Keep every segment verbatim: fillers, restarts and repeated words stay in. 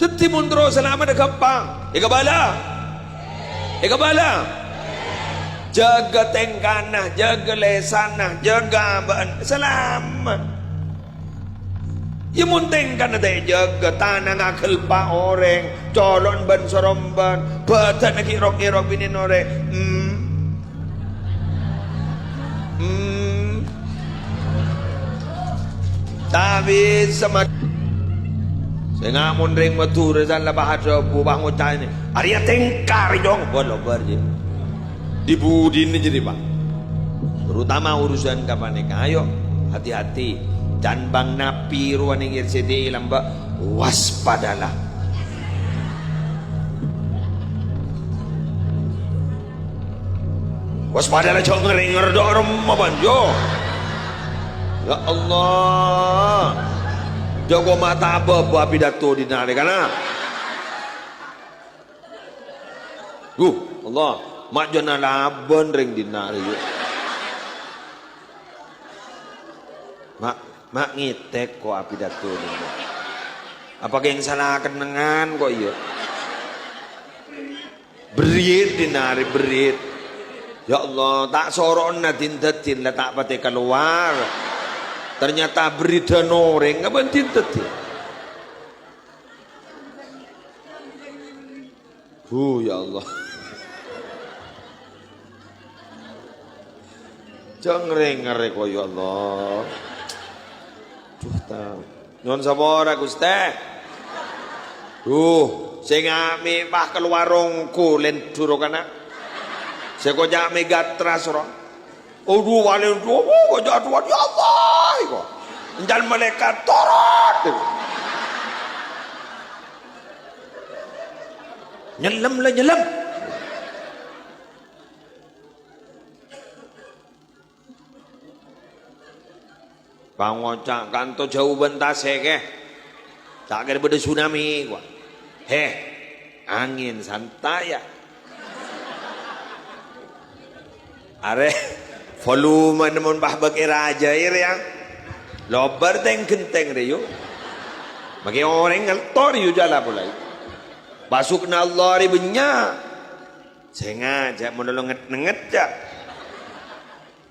Dhâddhi mon terro salamet ghâmpang. Èkabâlâ. Èkabâlâ. Jâgâ tèngkana, jâgâ lèsanna, jâgâ abâ'na. Salamet. Iyâ, mon tèngkana ta' èjâgâ, tanangnga aghâlpa' orèng, colo'na bân-sorombân, bhâdhânna ghi' rok-ngèrok binèna orèng. Hmm. Hmm. Ta' bisa, Mat. Sènga' mon rèng Madhurâ san la pas adhâbu, pas ngoca' ini, "Arèya tèngka rè, Cong." Wah, lobâr, jâ. Di-budina jârèya, Pak. Terutama urusan ka panèka. Ayo, hati-hati. Can bâng napi rowa nèng R C T I lambâ'. Waspadalah. Waspadalah, jhâ' ngèrènger dâ' remma, bân, yo. Ya Allah. Jhâ' koma' ta' abâ-abâ apidato dinna' rè, kana. Duh, Allah, ma' jhâ' nalabân rèng dinna' rè, yo. Ma', ma' ngètèk ko' apidato dinna'. Apa kèng sala kennengngan ko', iyâ? Berri'it dinna' rè, berri'it. Ya Allah, ta' soro'na din-daddin la ta' patè kalowar. Ternyata berri'dhân orèng, ngabân din-daddin. Huh, ya Allah. Jhâ' ngèrènger ko', ya Allah. Duh, ta-, nyo'on sapora, Ghustè. Duh, sènga' mè' pas kalowar ongghu lèndur, kana'. Sè koca' mè' gatras, ro. Aduh, wali, aduh, aduh, aduh, aduh, ya Allah, iko. Encan malaèkat toron, iko. Nyellem la nyellem. Pangoca' kanto jhâu bân tasè', kè. Ta' kèra bâdâ tsunami, kowa. Hè, angèn santai, yâ. Arè, volumena mon pas bâkè rajâ, rè, yâ. Lobâr tèng-ghântèng, rè, yu. Makè orèng ngeltor, yu, jhâ' la polè. Pasukanna Allah rè bânnya'. Sènga', jhâ' mon lo nget-nenget, jhâ'.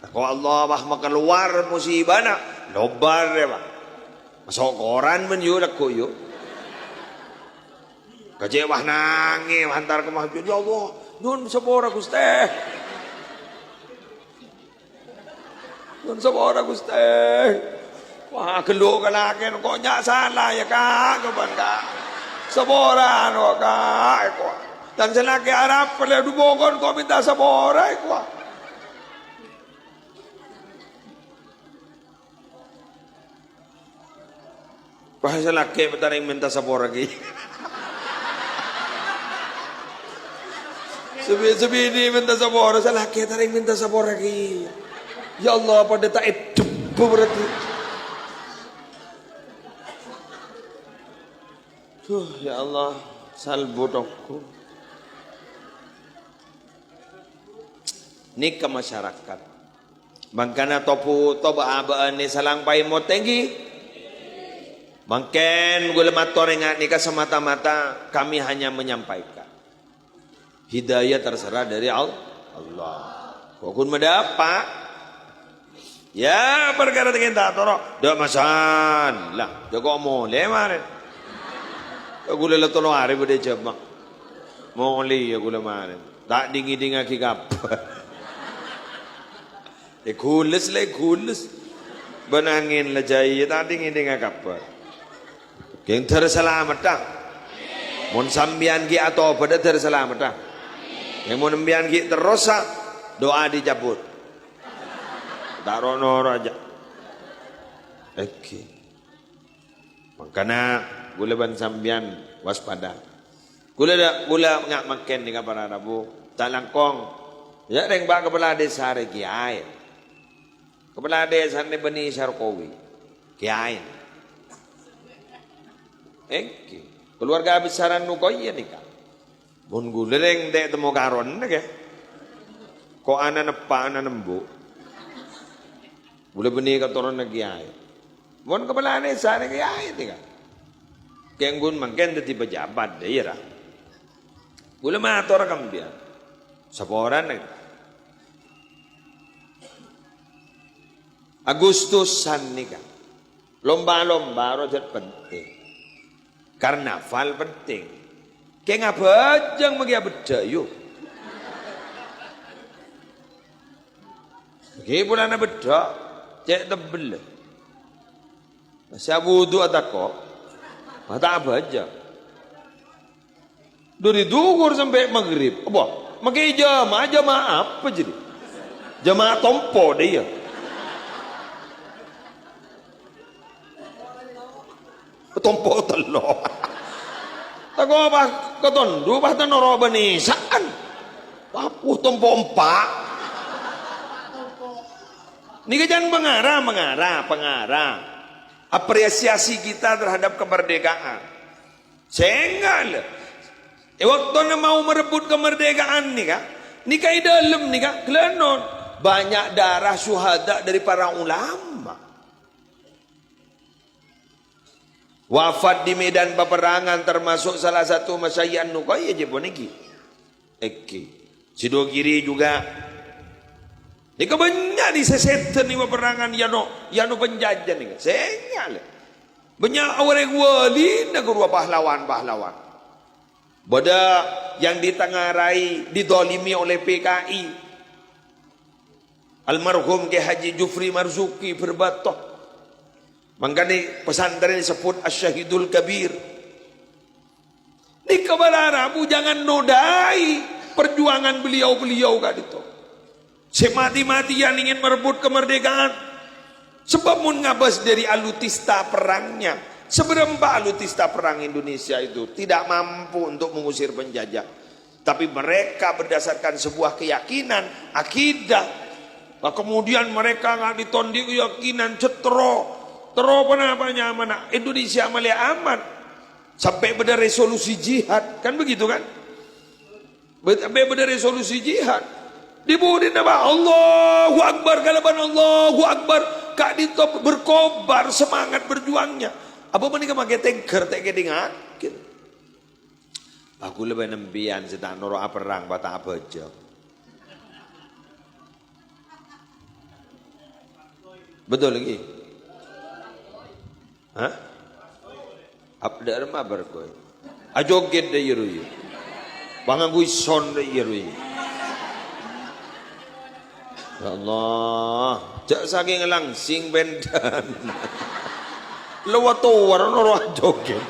Tako' Allah pas makalowar musibana, lobâr, yâ, Pak. Maso' koran, bân, yu, lagghu', yu. Kacè' pas nangès, pas entar ka masjid, "Ya Allah, nyo'on sapora, Ghustè. Nyo'on sapora, Ghustè." Wah, ghellu' ka lakèna, "Ko' nya' sala, yâ, Ka', kabân, Ka'. Sapora, anu, Ka', èkowa. Dân sè lakè arapa lè dubokon ko' mènta sapora, èkowa." Wah, sè lakè' ta' rèng mènta sapora, ghi. Sè bi-, sè binè' mènta sapora, sè lakè' ta' rèng mènta sapora, ghi. Ya Allah, padâ ta' èdhep berarti. Duh, ya Allah, salbu tonggu. Nèka masyarakat. Mangkana tobu-, toba abâ'na salang paèmot ènggi. Mangkèn ghulâ mator ènga' nèka semata-mata kami hanya menyampaikan. Hidayah terserah dari Al-, Allah. Ko' ghun madâpa'. Yâ, parkara tèngèn ta' toro'. Dâ' masalah. Jhâ' ko' molè marèn. Ghulâ la tello arè bâdâ è jhâmma. Molè, yâ, ghulâ marèn. Ta' ding-ngèdingngaghi kabhâr. Èghulus la èghulus. Bân angèn la jâiyâ ta' ding-ngèdingnga kabhâr. Kèng dâr salameddhâ. Mon sampèyan ghi' atobâdhâ dâr salameddhâ. Kèng mon sampèyan ghi' terrosa, doa dicabut. Ta' ro'-noro' jhâ'. Ènggi. Mangkana ghulâ bân sampèyan waspada. Ghulâ, ghulâ nga' mangkèn nèka para rabu, ta' langkong. Yâ, rèng bâ' kapala dhisa rè kèyaè. Kapala dhisa nè bânnè Sarkowi. Kèyaè. Ènggi. Kaluwarga besarna Nukoya nèka. Mon ghulâ rèng ta' temmo karonna, kè. Ko' ana' neppa', ana' nembu'. Ghulâ bânnè katoronan kèyaè. Mon kapala dhisa nè kèyaè nèka. Kèng ghun mangkèn dhâddhi pejabat, dhâ, iyâ, ra? Kaulâ mator ka sampèyan. Saporana. Agustusan nèka. Lomba-lomba rojhât penting. Karnaval penting. Kèng abhâjâng maghi abeddhâ', yu. Ghi polana beddhâ', cè' tebbel. Sè awudu atako', ma' ta' abhâjâng. Dhâri dhuhur sampè' maghrib. Apa? Makè jamaah, jamaah apa jadi? Jamaah tompo dhâ iyâ. Tompo tello'. Tako' pas katondu pas ta' noro' bânnè sa'an. Papuh tompo empa'. Nèka jhân pangara, pangara, pangara. Apresiasi kita terhadap kemerdekaan. Sènga' lho. È bâktona mau merebut kemerdekaan nèka, nèka è dâlem nèka, ghellâ' non. Banyak darah syuhada dari para ulama. Wafat di medan peperangan termasuk salah satu masyayikh An-Nuqai jâ' ponèki. Èngghi. Sidogiri juga. Nèka bânnya' nè sè sèdhâ nè peperangan yano, yano penjajah nèka. Sènga' lè. Bânnya' orèng wali nèka rowa pahlawan-pahlawan. Bâdâ yang ditengarai, didolimi oleh P K I. Almarhum Kiai Haji Jufri Marzuki Berbato. Mangkana pesantren disebut Asy-Syahidul Kabir. Nèka para rabu jangan nodai perjuangan beliau-beliau ka'dinto. Sè mati-matian ingin merebut kemerdekaan. Sebab mon ngabâs dhâri alutista perangnya, sabârâmpa alutista perang Indonesia itu tidak mampu untuk mengusir penjajah. Tapi mereka berdasarkan sebuah keyakinan, akidah. Nah, kemudian mereka nggak ditondik keyakinan, cetro. Terro ponapa nyamana? Indonesia malè aman. Sampai bâdâ resolusi jihad. Kan begitu, kan? Bâ-, sampai bâdâ resolusi jihad. Di budina, Pak, Allahu Akbar, kalabân Allahu Akbar. Ka'dinto berkobar semangat berjuangnya. Apa panèka makè tengger ta' èkèdingngaghi? Aku lebbi nembiyan sè ta' noro' aperrang, pa ta' abhâjâng. Betul lagi? Hah? Ap-, dâ' remma berkoy. Ajoget dâ' iyâ rowa. Pangangghuy son dâ' iyâ rowa. Ya Allah, jhâ' sakèng langsing bhândhân. Lo wa towar noro' ajoget.